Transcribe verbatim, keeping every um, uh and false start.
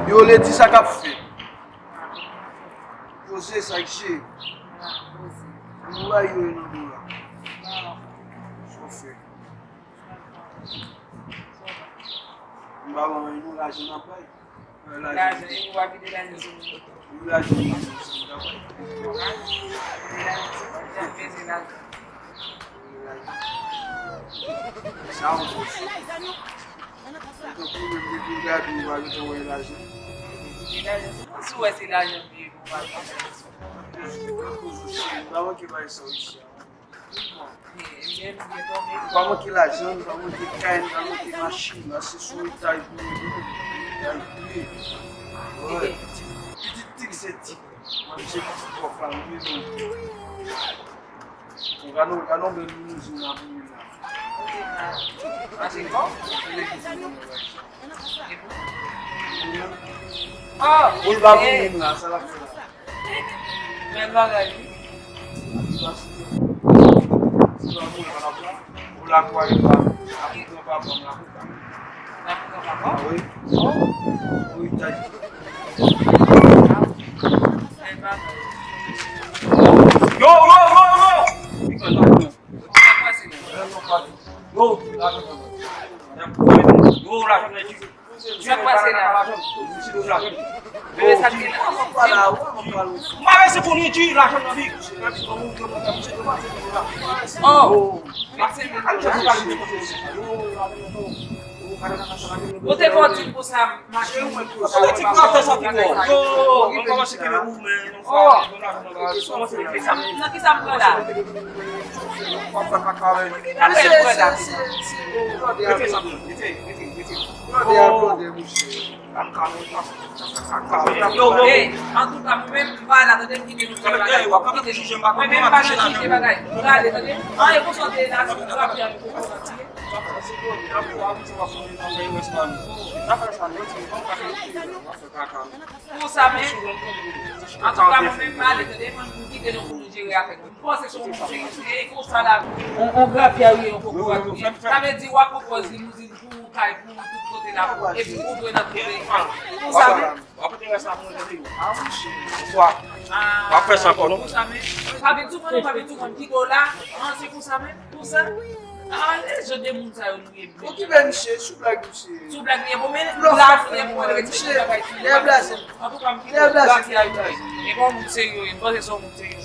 Yo, Lady, sa k ap fèt? Poze sa k je. Mwen ba yo nan do la. Sa w fè? M pa ban mwen nou lajan n ap bay. Lajan, e nou pa kite lajan sou moun. Nou lajan nou sou moun. Lajan, lajan. Sa w fè? Tankou menm depi w gade w pa gentan wè lajan. Si w wè se lajan m ye, nou pa gentan wè. M pa manke bay sa w isi a. M pa manke lajan, m pa manke kay, m pa manke machin. La se sou etaj nou ye. Etaj nou ye. Pitit tik se tik. Mwen se pitit kòk la, m vle nou. Gade, gade yon bèl limouzin la pou mwen la. Mache kò? Ah! Ou l pa pou mwen la, sa l ap fè la. Bèl bagay, wi. Ou la kwa e pa, la pou pran pa pran la pou pa. La pou pran pa pran? Ah wi. Oh. Wi, ta di. Bèl bagay. Yo, yo, yo, yo! Yo, lajan nan di. Sa k pase la? Bebe, sa k gen la? M pa resi pou li di lajan nan vi. Oh! Ou te fò di m pou sa. Yo, mwen kòmanse kenbe pou mwen. Oh! Nan ki sa m pran la? Nan ki sa m pran la? Yo, yo. Hey, antouka, mwen menm m pa la, tande, m kite nou fè bagay. Mwen menm m pa nan jije bagay. Nou prale, tande. An, e konsa w te la, sou grafya nou poko rantre. Pou sa menm. Antouka, mwen menm m ale, tande, mwen m kite nou pou nou jere afè nou. M panse se yon moun serye, se konsa la. On, on grafya ou ye, yon kokorat ou ye. Sa vle di w ap pwopoze limouzin pou ou, kay pou ou, tout kote la, epi ou dwe nan tout peyi. Pou sa menm. W ap pote rès la pou mwen, tande. Bonswa. W ap fè sa ankò, non? Pou sa menm. Pa vin tou konn, pa vin tou konn. Ki do la? An, se pou sa menm? Pou sa? Ah, e jan de moun sa yo nou ye menm. Okipe misye, sou blag misye. Sou blag li ye bon, men la pou lè pou mwen retire bagay ki lè blaze. Antouka, m kite w blaze, lè blaze. E pa yon moun serye, m panse se yon moun serye.